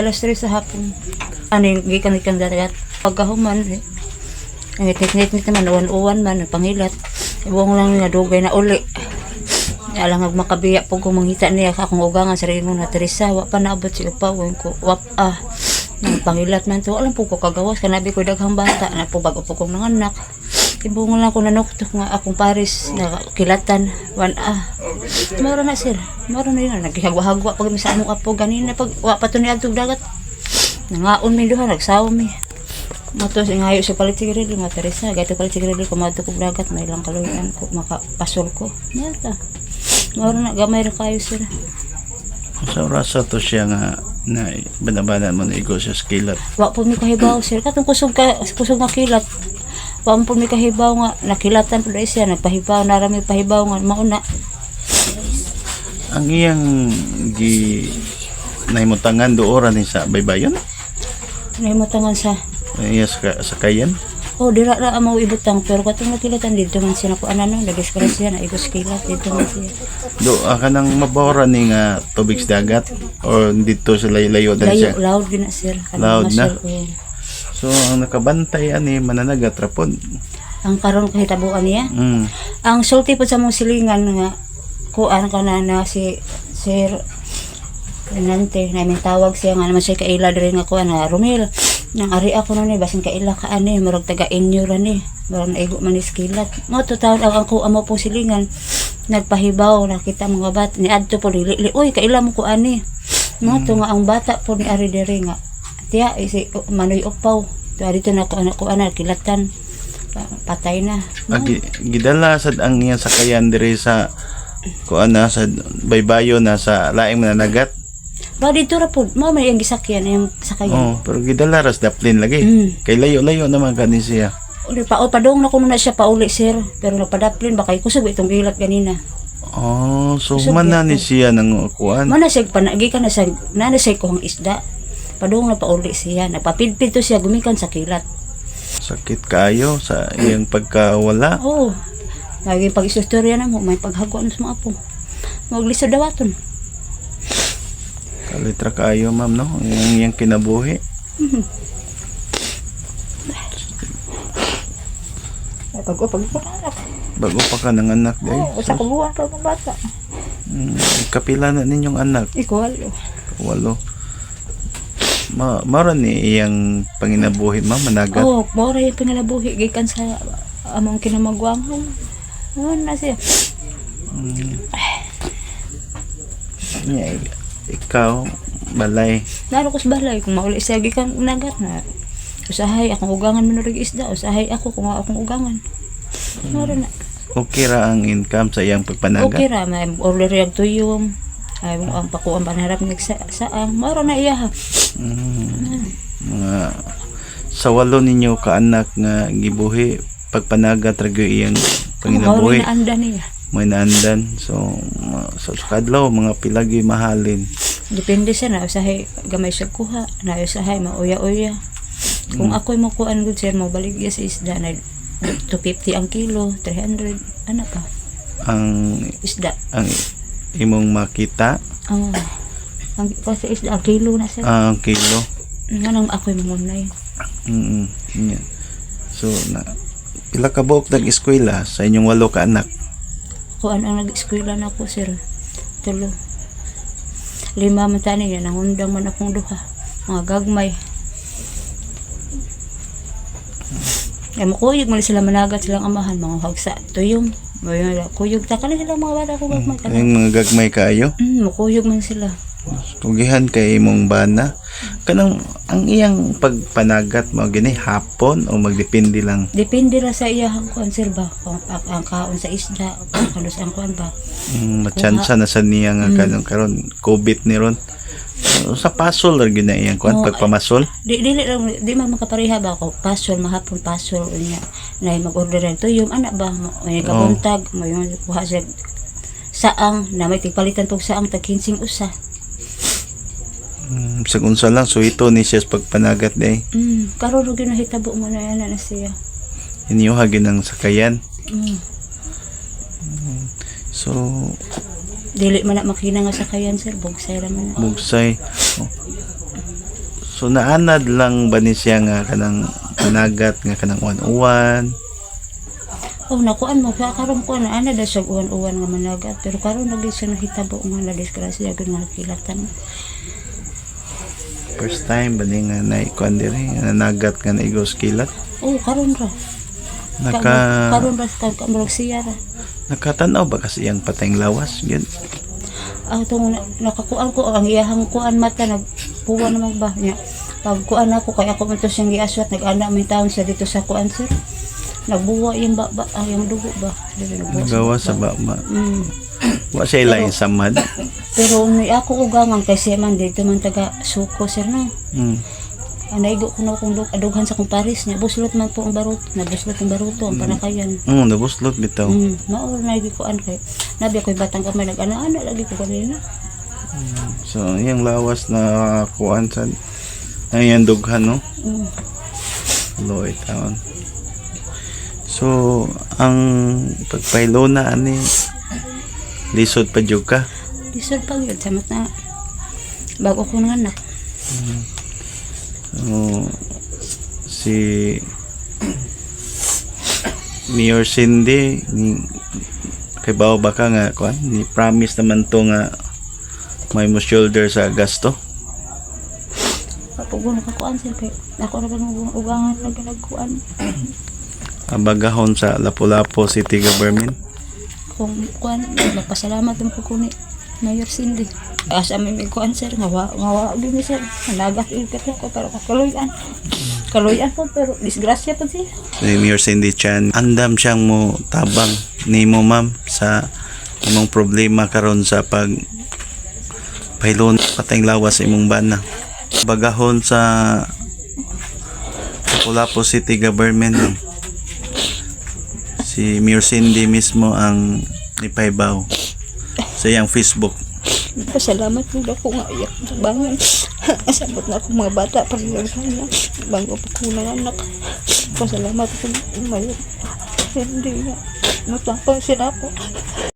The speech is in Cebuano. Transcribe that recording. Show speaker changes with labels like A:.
A: Alas 3 sa hapon. Ano yung gikan gikan dagat. Pagkahuman, eh, ang ngit-ngit naman, uwan-uwan man, nagpangilat. Ibuong lang nga dugay na uli. Alang ag makabiya po kung mangita niya akong ugangan sa ringon na Teresa, wa pa naabot si upa ko wap ah. Nagpangilat man to, alam po ko kagawas kanabi ko daghang bata na po bago po kong nanganak. Ibuong lang ko nanuktok nga akong pares na kilatan wan ah. Mara na, sir. Mara na yun. Naghagwa-hagwa pag mi sa among apo ganina pag wa pa to ni adtong dagat. Nangaon mi duha, nagsaw mi. Mato sa ngayo sa palit sigarilyo nga Teresa, gato palit sigarilyo ko madto kog dagat may lang kaluyan ko makapasol ko. Mata. Mara na gamay ra kayo, sir.
B: Sa orasa to siya nga na banabana mo na igo siya sa kilat?
A: Wa po mi kahibaw, sir. Katong kusog ka kusog nga kilat. Wa po mi kahibaw nga nakilatan po dahil siya nagpahibaw na rami pahibaw nga mauna.
B: Ang iyang gi nahimutangan doora ni sa baybayon?
A: Nahimutangan sa
B: Ang iya sa sakayan?
A: Oh, dira ra ang mga ibutang pero katong nakilatan dito man siya nakuha na no, nadisgrasya na igos kilat dito man siya.
B: Do ah, kanang mabawra ni nga tubig sa dagat or dito sa layo-layo dali
A: Layo,
B: siya?
A: loud gina, sir. Kanang
B: Loud na?
A: masol, oh.
B: So ang nakabantay ani mananagat ra pod?
A: Ang karon kahitabuan niya. Ang sulti po sa mong silingan nga kuan ka na na si Sir Renante namin tawag siya nga naman siya kaila diri nga kuan nga Romel nang ari ako na ni basin kaila ka ani murag taga inyo ra ni murag naigo man ni skilat mo to taon ang ako amo pong silingan nagpahibaw nakita mga bat ni adto po dili li, uy, kaila mo ko ani mo to nga ang bata po ni ari diri nga tiya isi manoy upaw to dito na ko anak ko ana kilatan patay na.
B: Ah, gidala sad ang iyang sakayan diri sa kuan na sa baybayon na sa laing mananagat?
A: Ba dito ra po, mao may ang gisakyan yung sakayan.
B: Oh, pero gidala ras daplin lagi. Kay layo-layo naman kani siya.
A: Uli pa o padong na kuno na siya pauli, sir, pero nagpadaplin ba kay kusog itong gilat ganina.
B: Oh, so
A: Kusog
B: man na
A: gyud
B: ni siya nang kuan.
A: Mo na siya panagi ka na sa na na siya kuhang isda. Padong na pauli siya, nagpapidpid to siya gumikan sa kilat.
B: Sakit kayo sa iyang pagkawala.
A: Oh. Lagi pag istorya na mo, may paghagwa na sa mga apo. Maglisod dawaton.
B: Kalitra kayo, ma'am, no? Ang iyang kinabuhi.
A: Pag pag anak.
B: Bago pa ka ng anak day.
A: Oh, usa ka buwan pa ang bata.
B: Kapila na ninyong anak?
A: Ikaw.
B: Walo. Mara ni iyang panginabuhi, ma'am, managat?
A: Oh, mao ra yung pangalabuhi gikan sa among kinamagwangan. Ano na siya?
B: Yeah, ikaw, balay?
A: Naro ko sa balay kung mauli siya gikan nagat na. Usahay akong ugangan man rig isda, usahay ako kung akong ugangan. Maro na.
B: Okay ra ang income sa iyang pagpanagat?
A: Okay ra may order yung tuyom. Ay ang pakuan panharap nagsa saang maro na iya ha.
B: Mga sa walo ninyo kaanak nga gibuhi, pagpanagat ra gyud iyang
A: Mao
B: panginabuhi.
A: na anda niya.
B: May naandan. So sa kadlaw mga pilagi mahalin?
A: Depende siya na usahay gamay siya kuha, na usahay mauya-uya. Kung ako'y makuan gud, sir, mo baligya sa isda na 250 ang kilo, 300 ano pa
B: Ang
A: isda.
B: Ang imong makita?
A: Oh. Ang kasi isda ang kilo na, sir.
B: Ang kilo.
A: Nga nang ako'y mangunay.
B: Yeah. So na pila ka buok nag-eskwela sa inyong walo ka anak?
A: Kuan ang nag-eskwela na ako, sir. Tulo. Lima man tani yan, nangundang man akong duha. Mga gagmay. Ay, makuyog man sila managat silang amahan, mga hagsa, tuyong. Mayo kuyog ta kani sila mga bata ko gagmay.
B: Ang mga gagmay kaayo?
A: Makuyog man sila.
B: Tugihan kay imong bana. Kanang ang iyang pagpanagat mo gini hapon o magdepende lang?
A: Depende ra sa iya ang kuan, sir, ba. Kung ang kaon sa isda, kung ang kuan ba.
B: Matsansa na sa niya nga kanang karon COVID ni ron. So, sa pasol ra gyud na iyang kuan
A: Oo,
B: pagpamasol.
A: Di dili lang di man makapareha ba ko pasol mahapon pasol unya na mag-order rin tuyom anak ba may kabuntag mo yung kuha siya saang na may tigpalitan pog saang tag 15 usa.
B: Sa unsa lang so ito ni siya sa pagpanagat day.
A: Karon ra gyud nahitabo mo na ana na siya.
B: Inyuha gyud ang sakayan. So
A: Dili man na makina nga sakayan, sir, bugsay ra man na.
B: Bugsay. Oh. So naanad lang ba ni siya nga kanang panagat nga kanang uwan-uwan?
A: Oh, nakuan mo ka karon ko na ana da sa uwan-uwan nga managat, pero karon lagi siya nahitabo nga na disgrasya gud nga nakilatan.
B: First time ba ni nga naikuan diri nga nanagat nga naigos kilat?
A: Oh, karon ra.
B: Naka
A: Karon ra ka murag siya ra.
B: Nakatanaw ba kasi iyang patayng lawas gyud?
A: Ang tong nakakuan ko ang iyahang kuan mata nagpuwa naman ba niya. Pag kuan ako kay ako man to siyang giaswat, nag-ana may taon sa dito sa kuan, sir. Nagbuwa yung ba, ba ah, yung dugo ba? Dili, nagbuwa
B: Nagawa sa baba. Wa siya ilaing samad.
A: Pero ni ako ugangan kay siya man dito man taga suko, sir, no. Ang naigo ko na akong adughan sa kong paris niya. Buslot man po ang baruto. Nabuslot ang baruto, ang panakayan.
B: Nabuslot bitaw.
A: Mao na ko an kay. Nabi ako'y batang kamay, nag-ana-ana lagi ko kanina.
B: So iyang lawas na kuan sa ang iyang dughan, no? Loy taon. So ang pagpailona ani lisod pa jud ka.
A: Lisod pa yun. Samot na bago ko nga anak.
B: So, si Mayor Cindy ni kay bao ba ka nga kuan ni promise naman to nga may mo shoulder sa gasto.
A: Papugo na kakuan, sir, kay ako na bang ugangan lagi nagkuan.
B: Abagahon sa Lapu-Lapu City Government.
A: Kung kuan, magpasalamat mo ko ni Mayor Cindy. Asa may may kuan, sir, nga wa gyud ni sir. Nagat ikat ko pero kakaluyan. Kaluyan po pero disgrasya po siya.
B: Si Mayor Cindy Chan andam siyang mo tabang nimo, ma'am, sa imong problema karon sa pag pailon patayng lawas sa imong bana. Bagahon sa Lapu-Lapu City Government, ma'am. Si Mayor Cindy mismo ang ipaybaw sa iyang Facebook.
A: Pasalamat po ako nga iyak bangan. Sabot na ako mga bata pag-iwan bago pa ko ng anak. Pasalamat ko Mayor Cindy nga matapang sila ako.